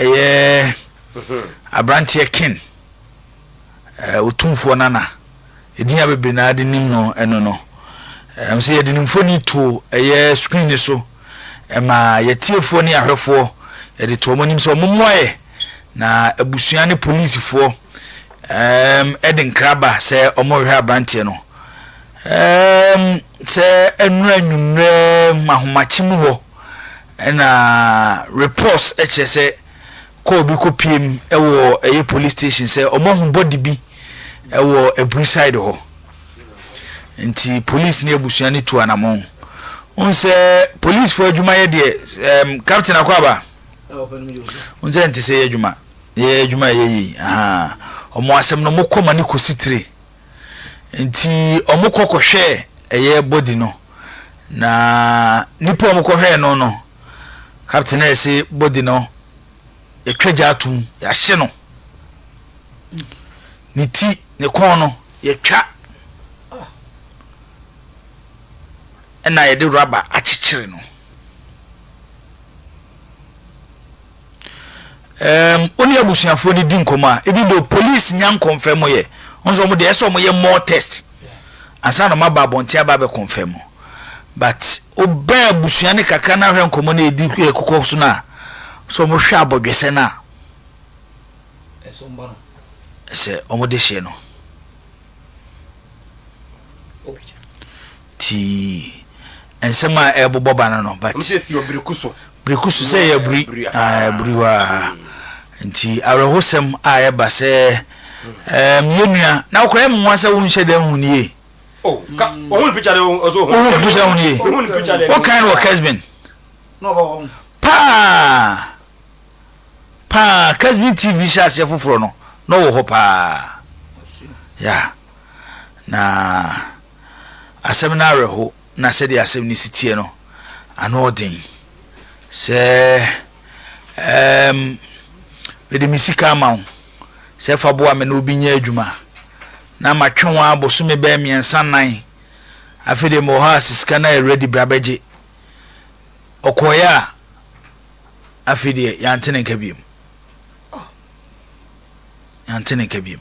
Ɛyɛ abranteɛ Ken, Otumfoɔ Nana, edin a bebree naa de nim no ɛno no. Ɛm sɛ yɛde ne mfoni to ɛyɛ screen no so ɛma yɛtiefoɔ ne ahwɛfoɔ yɛde to wɔn anim sɛ wɔn mmoa yɛ na abusua ne polisifoɔ ɛm ɛde nkra ba sɛ wɔn rehwɛ abranteɛ no. Ɛm sɛ ɛnura nwummerɛ ahomakye mu hɔ Ɛna reports kyerɛ sɛ call bi kɔ piem wɔ ɛyɛ police station sɛ ɔmo ahu body bi ɛwɔ Aburi side hɔ. Nti police ne abusua ne tu anamɔn. Wohu sɛ police fo adwuma yɛ deɛ um, captain akɔ aba. Wohu sɛ nte sɛ yɛ adwuma yɛ adwuma yɛ yie. Aha. Ɔmo asɛm no ɔmo kɔ ma ne kɔsi tire. Nti ɔmo kɔ kɔhwɛɛ ɛyɛ body no na nipa ɔmo kɔhwɛɛ no no captain na ɛse body no yɛtwa gya atom yɛahye no ne ti ne kɔn no yɛtwa ɛna yɛde rubber akyekyere no. Um, wo ne abusuafoɔ no di nkɔmmɔ a, even though police nya nkɔnfɛm yɛ, wɔn nso wɔn deɛ ɛsɛ wɔn yɛ more test ansa na wɔn aba abɔnten aba abɛ kɔnfɛm. But wobɛn abusua no kakra na ahwɛ nkɔmmɔ no edi ɛkokɔ so no a, sɛ wɔn hwɛ abɔdwesɛ no a, ɛsɛ wɔn de hyɛ no. Ti nsɛm a ɛrebobɔ ba no no but. Wɔn sɛ si wɔ biriku so. Biriku so sɛ yɛ biri biri hɔ a nti awerɛhosɛm a ɛba sɛ ɛɛm yɛ nua na wokora ɛmu nwa sɛ wonhyɛ dɛ hu nie. Oh, ka ohun picture de ɔsɔ ohun. Ohun picture hu nie. Ohun picture de. Wokan wɔ Kesbin. Paa paa Kesbin TV hyɛ aseɛ foforɔ no na ɔwɔ hɔ paa. Ya na asɛm no awerɛho na sɛdeɛ asɛm no si teɛ no ano ɔden sɛ ɛɛm mede me sika ama wo sɛ fa boa me na obi nyɛ adwuma na matwe ho abosome bɛyɛ mmiɛnsa nan afei deɛ mewɔ hɔ a sika no ayɛ ready bra bɛgye ɔkɔeɛ a afei deɛ yɛante ne nka biom yɛante ne nka biom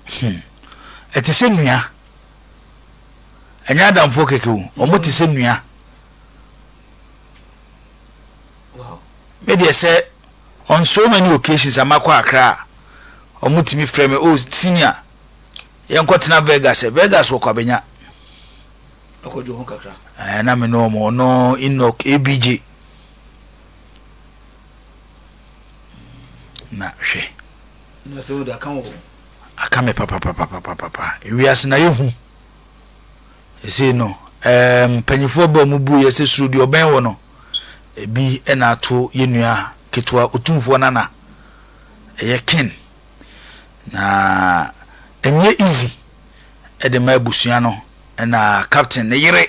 Hmm. Ɛte sɛ nnua. Ɛnyɛ adamfoɔ kɛkɛ o. Wɔn te sɛ nnua. Me deɛ sɛ on so many occasions a makɔ Accra a, wɔn tumi frɛ me, oh senior, yɛnkɔ tena Vegas. Vegas wɔ Kwabenya. Akɔdwo ho kakra. Ɛɛ na me ne wɔn, ɔno Enoch, ABJ. Na hwɛ. Na sɛ wode aka wo ho. Aka me papapapapapa. Wiase na yɛ hu. Ɛsei no, ɛɛ mpanyinfoɔ bɛ ɔmo bu yɛ sɛ suro deɛ ɔbɛn wɔ no. Ebi ɛna ato yɛ nua ketewa Otumfoɔ Nana. Ɛyɛ ken. Na ɛnyɛ easy ɛde ma abusua no. Ɛna captain ne yere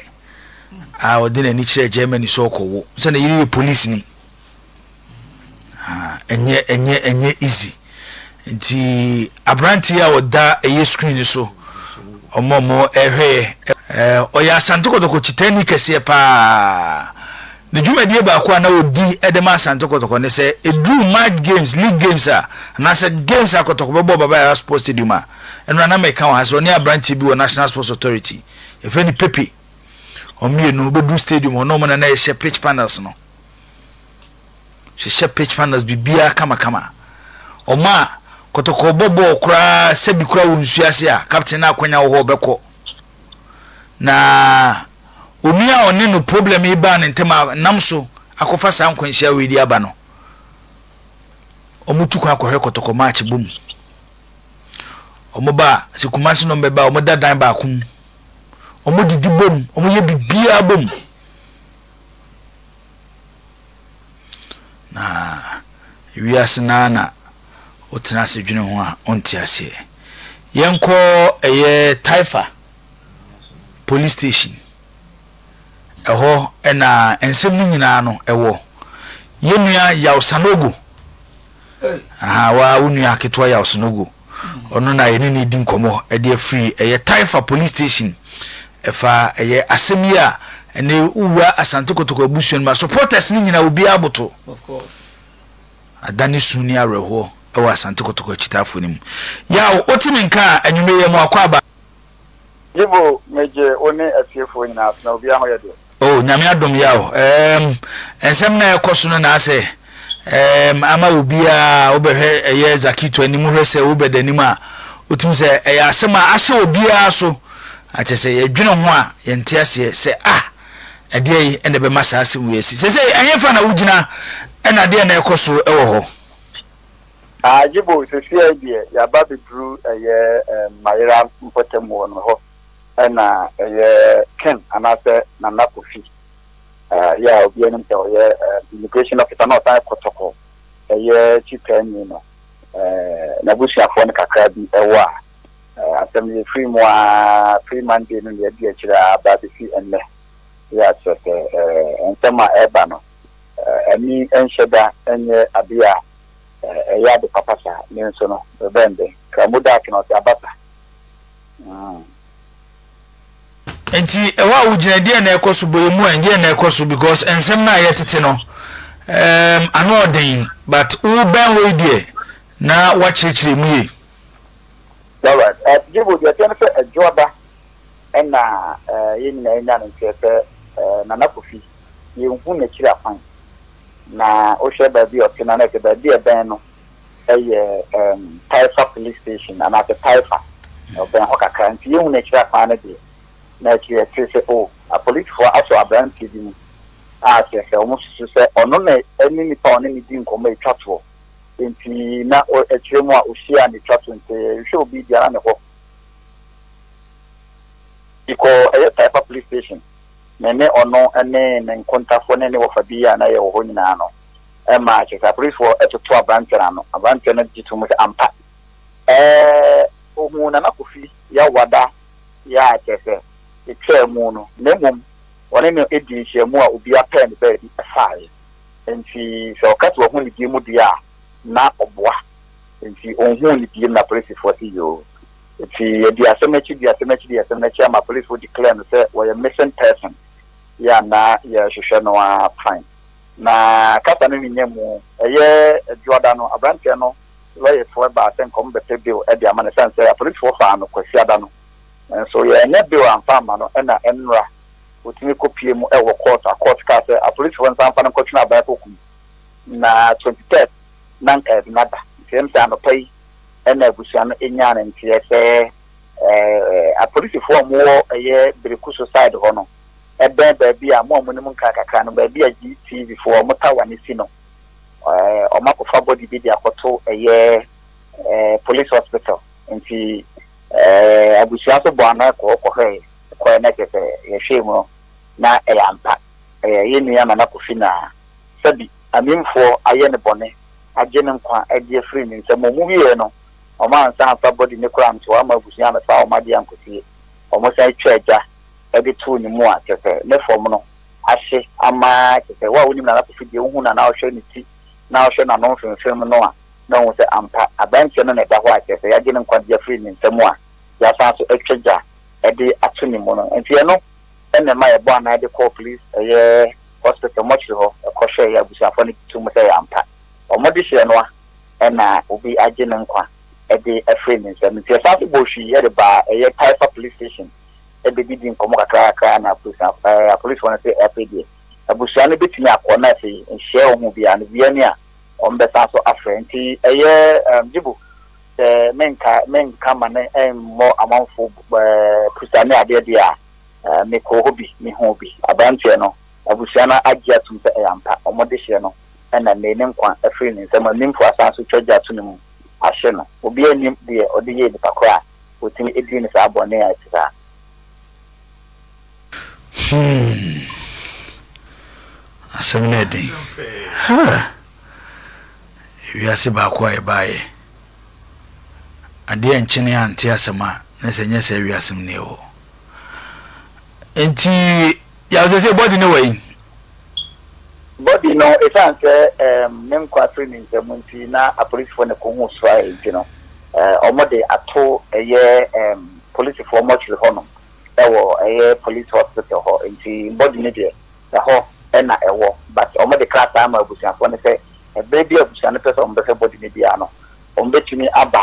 a ɔde n'ani kyerɛ Germany sɛ ɔkɔwo. Sɛ ne yere yɛ police ni. Ah, ɛnyɛ ɛnyɛ ɛnyɛ easy nti aberanteɛ a ɔda ɛyɛ screen so ɔmo ɔmo ɛhwɛ yɛ ɛɛ ɔyɛ Asante Kɔtɔkɔ kyitani kɛseɛ paa ne dwumadie baako a na ɔdi ɛde ma Asante Kɔtɔkɔ ne sɛ ɛduru match games league games a anaasɛ games a Kɔtɔkɔ bɛbɔ Baba Yara Sports Stadium a ɛno na mɛka wɔ ha sɛ ɔne aberanteɛ bi wɔ National Sports Authority yɛfrɛ no Pepe wɔn mmienu bɛduru stadium hɔ na wɔn na na ɛhyɛ pitch panels no Hyehyɛ pitch panels biribiara kamakama. Wɔn a kɔtɔkɔ bɔ bɔɔl koraa sɛbi koraa wɔ nsuo ase a captain no akwanya wɔ hɔ ɔbɛkɔ. Na onua a ɔne no problem yi baa ne ntam a nam so akɔfa saa nkwanhyia wei de aba no, wɔn tu kwan akɔhwɛ kɔtɔkɔ match bom. Wɔn ba a sɛ Kumasi na wɔn bɛba a wɔn da dan baako mu. Wɔn didi bom, wɔn yɛ biribiara bom. Na wiase no ara na wotena ase dwene ho a wonte aseɛ. Yɛnkɔ ɛyɛ Taifa police station. Ɛhɔ na nsɛm no nyinaa no ɛwɔ. Yɛn nua Yaw Sanogo. Aha, wa wo nua ketewa Yaw Sanogo. Ɔno na yɛne no di nkɔmmɔ de afiri ɛyɛ Taifa police station. Ɛfa ɛyɛ asɛm yi a Ɛnɛ wowura Asante Kotoko abusua no mu a, supporters no nyinaa obiara aboto. Adane su ne awerɛhoɔ wɔ Asante Kotoko akyitaafoɔ no mu. Yaw, wote me nka a, anwummerɛ yɛ mo akwaaba. Jibo, megye wo ne atiefoɔ nyinaa so, na obiara ho yɛ deɛ? Oh, Nyame adom yaw. Erm, nsɛm no a ɛkɔ so no na asɛ erm, ama obiara wobɛhwɛ ɛyɛ Zakito anim hwɛ sɛ wobɛda anim a, wotumi sɛ ɛyɛ asɛm a ahyɛ obiara so. Akyɛ sɛ yɛdwene ho a yɛnte aseɛ sɛ ah, ɛdeɛ yi ɛna ɛbɛma saa asɛm wei asi. Sɛsɛ ɛhefa na wogyina ɛna deɛ na ɛkɔ so ɛwɔ hɔ? Ah, Jibo, sɛsiɛ deɛ yɛaba bɛduru ɛyɛ erm, Mayera mpɔtam wɔ no hɔ. Ɛna ɛyɛ Ken anaasɛ Nana Kofi yɛ a obiara nim sɛ ɔyɛ immigration officer na ɔsan yɛ kɔtɔkɔ ɛyɛ kyitaani no n'abusuafoɔ no kakra bi ɛwɔ a asɛm no yɛfiri mu ara firi Monday no na yɛadi akyire ara aba abɛsi ɛnnɛ yɛ a kyerɛ sɛ nsɛm a ɛreba no ani nhyɛ da nyɛ adeɛ a ɛyɛ ade papa saa me nso no bɛn dɛn Kramodak na ɔsɛ aba saa. Nti ɛhɔ a wogyina deɛ na ɛkɔ so bɔ emu a deɛ na ɛkɔ so because nsɛm no a yɛtete no um, ano ɔden but wobɛn hɔ yi deɛ na wakyerɛkyerɛ mu yie. Alright, uh, Jibo deɛ ɛteɛ no sɛ ɛdwoada ɛna uh, yɛn nyinaa nya no nteɛ sɛ uh, Nana Kofi yɛnhu n'akyiri akwan na wohwɛ baabi a ɔte no na ɛsɛ baabi a ɛbɛn no yɛ ɛɛm Taifa police station anaasɛ Taifa, ɔbɛn hɔ kakra nti yɛnhu no akyiri akwan no deɛ, na akyiri yɛtee sɛ oh apolisifoɔ asɔ aberanteɛ bi mu a kyerɛ sɛ wɔn susu sɛ ɔno na ɛne nipa a ɔne no di nkɔmmɔ a ɛtwa toɔ nti na akyire mu a ɔhyiaa no ɛtwa toɔ nti yɛhwehwɛ obi deɛ na ne hɔ Mekɔɔ ɛyɛ Taifa police station me ne ɔno ne ne nkontafoɔ ne ne wɔfa bi a na yɛwɔ hɔ nyinaa no ɛma kyerɛ sɛ apolisifoɔ toto aberanteɛ no ano. Aberanteɛ no gye to mu sɛ ampa ɛɛ ohuu Nana Kofi Yawada yɛ a kyerɛ sɛ ɛtwaa mu no na mmom ɔne no dii nhyiamu a obiara pɛɛ ne baabi faeɛ. Enti sɛ ɔka sɛ wahu no bio mu deɛ a na ɔboa. Enti ɔnhuu no bio na apolisifoɔ se yoo. Enti yɛdii asɛm no akyi dii asɛm no akyi dii asɛm no akyi ama apolisifoɔ declare no sɛ ɔyɛ missing person yɛ a na yɛrehwehwɛ no ara fine. Na kasa no renya mu. Ɛyɛ Dwoada no, aberanteɛ no lɔyefoɔ baa sɛ nka wɔbɛpɛ bail de ama no ɛsiane sɛ apolisifoɔ faa no Kwasiada no. Nanso yɛannya bail amfa amma no ɛna nnora ɔtumi kɔpue mu wɔ court a court kaa sɛ apolisifoɔ nsan mfa no nkɔtwene aban kɔkum na 23rd na nka yɛde no aba. Nti ɛm sɛ anɔpa yi ɛna abusua no nyaa no nteɛ sɛ apolisifoɔ a wɔwɔ ɛyɛ Berekuso side hɔ no ɛbɛn baabi a mo a monim nkran kakra no, baabi a GTV foɔ wɔn tower no si no, wɔn akɔfa body bi de akɔto ɛyɛ police hospital. Nti abusua nso bɔ ano kɔ hɔ kɔhwɛɛ, kɔɛ na kyerɛ sɛ yɛhwɛɛ mu no na ɛyɛ ampa. Ɛyɛ yɛn nua Nana Kofi na sɛbi Amimfoɔ ayɛ no bɔne agye ne nkwa de afiri ne nsam. Wɔn wieɛ no, wɔn ansan amfa body no koraa anto hɔ amma abusua ammɛfa wɔn adeɛ ankɔsie. Wɔn san twaa gya de too ne mu a, kyerɛ sɛ, ne fam no ahye ama kyerɛ sɛ, wo a wonim Nana Kofi deɛ, wohu no a na wohwɛ ne ti na wohwɛ n'ano mfemfem no a, na wohu sɛ ampa, aberanteɛ no na ɛda hɔ a kyerɛ sɛ, yɛagye ne nkwa de afiri ne nsa mu a yɛasan nso atwa gya de ato ne mu no. Nti ɛno na ɛma yɛbɔɔ anan de kɔɔ police ɛyɛ hospital mortuary hɔ kɔhwɛeɛ, abusuafoɔ no gye too mu sɛ ɛyɛ ampa, wɔn dehyeɛ no a na obi agye ne nkwa de afiri ne nsam. Nti yɛsan nso bɔɔ hwii de baa ɛyɛ Taifa police station bɛdidi nkɔmmɔ kakrakra na apolisifoɔ no sɛ afei deɛ abusua no bɛtumi akɔ na afei nhyehyɛeɛ wɔ ho biara no wia ni a wɔbɛsan so afrɛ. Nti ɛyɛ Jibo sɛ menka menka ma no mmɔ amanfoɔ pusa ne adeɛ deɛ a mekɔɔ hɔ bi mehuu bi. Aberanteɛ no abusua no agye atom sɛ ɛyɛ ampa wɔn dehyeɛ no na nnɛyi ne nkwa afiri ne nsam. Amimfoɔ asan so twa gya ato ne mu ahye no. Obiara nnim deɛ ɔde yɛɛ nipa korɔ a Otumi dii no saa bɔne a ɛte saa. Hmm. Asɛm no ɛden. Ha! Wiase baako a yɛbaayɛ. Adeɛ nkyene ante asɛm a, na sɛ nyɛ sɛ wiase mu ne ɛwɔ. Nti, yàwó sɛ bɔdi no wɔ yi. Bɔdi no, esiane sɛ ɛɛm ne nkwa firi ne nsam nti na apolisifoɔ na ɛkɔhuu Srae nti no, wɔde ato ɛyɛ ɛɛm polisifoɔ mortuary hɔnom. wɔ ɛyɛ police hospital hɔ nti body no deɛ ɛhɔ na ɛwɔ but wɔn de krataa ama abusuafoɔ no sɛ ɛberɛ bi a abusua no pɛ sɛ wɔn bɛhwɛ body no biara no wɔn bɛtumi aba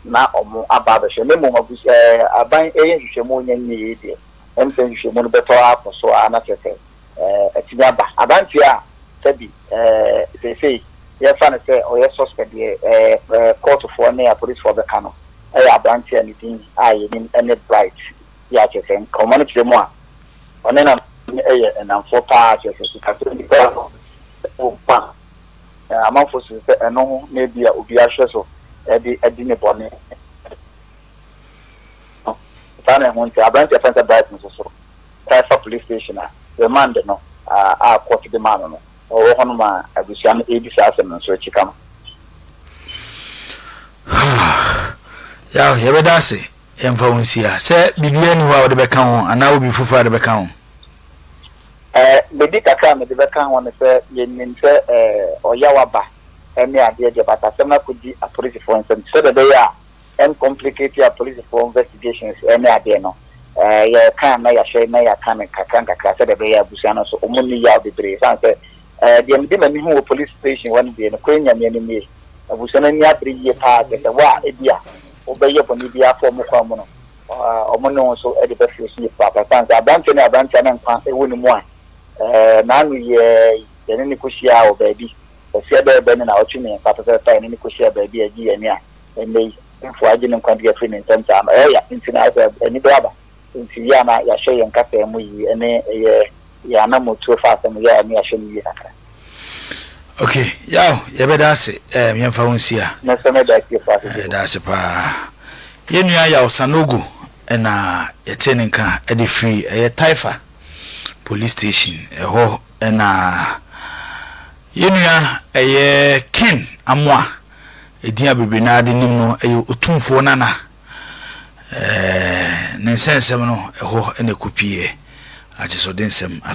na wɔn aba abɛhwɛ na mmom abus ɛɛ aban ɛyɛ nhwehwɛmu nya nyie deɛ ɛm sɛ nhwehwɛmu no bɛtɔ akɔ so ara na kyerɛ sɛ ɛɛ atumi aba aberanteɛ a sɛbi ɛɛ seesei yɛfa no sɛ ɔyɛ suspect deɛ ɛɛ ɛɛ kɔɔtofoɔ ne apolisifoɔ bɛka no ɛyɛ aberanteɛ a ne din a yɛnim ɛne Bright yɛ a kyerɛ sɛ nkɔmmɔ no kyerɛ mu a ɔne na yɛ nnamfoɔ paa kyerɛ sɛ sikasɛm bi koraa no wɔ mu a amanfoɔ susu sɛ ɛno ho na ebia obi ahwɛ so de adi ne bɔne no. Saa na ɛho nti aberanteɛ a yɛfrɛ no sɛ Bright nso so taa fa police station a remand no a court de maa no no, ɔwɔ hɔnom a abusua no redi saa asɛm no nso akyi kama. Yaw, yɛbɛda ase. Yɛmfa wo nsi ha. Sɛ biribiara nni hɔ a wode bɛka ho anaa wɔ biribi foforɔ a wode bɛka ho? Biribi kakra a mede bɛka ho ne sɛ yɛnim sɛ ɔyaw aba ne adeɛ deɛ but asɛm no akɔdi apolisifoɔ nsam nti sɛdeɛ ɛbɛyɛ a ɛncomplicate apolisifoɔ investigations ne adeɛ no yɛka a na yɛahwɛ na yɛaka no nkakra nkakra sɛdeɛ ɛbɛyɛ a abusua no nso wɔn nni yaw bebree ɛsiane sɛ deɛ mede m'ani hu wɔ police station hɔ no deɛ nokorɛ Nyame anim nie abusua no ani abere yie paa kyerɛ sɛ wo a ebia wobɛyɛ bɔne biara afa wɔn kwan mu no, wɔn ne wo nso de bɛfiri so yie papaapa. Ɛsiane sɛ aberanteɛ no yɛ aberanteɛ a na nkwa wɔ ne mu a, n'ano yɛɛ yi, yɛne no kɔhyiaa wɔ baabi. Kwasia bɛyɛ ne nnawɔtwe mmiɛnsa pɛpɛɛpɛ a yɛne no kɔhyiaa baabi a ɛgye yɛn ani a ɛnnɛ yi, mfo agye ne nkwa de afiri ne nsam saa no, ɛyɛ ya nti na ayɛ sɛ anibere aba. Nti yɛ a na yɛahwɛ yɛn kasaa mu yie ne ɛyɛ yɛn anammɔntuo fa asɛm yɛ a ne yɛahwɛ no yie kakra. Ok, Yaw, yɛbɛda ase. Ɛɛm, yɛmfa wo nsi ha. Me nso meda atiefo ase bio. Yɛda ase paa. Yɛn nua Yaw Sanogo na yɛtee ne nka de firi ɛyɛ Taifa Police Station. Ɛhɔ na yɛn nua ɛyɛ Ken Amoah, edin a bebree no ara de nim no, ɛyɛ Otumfoɔ Nana. Ɛɛ, ne nsɛnsɛm no, ɛhɔ na ɛkɔpieɛ. Akyesɔde nsɛm ato.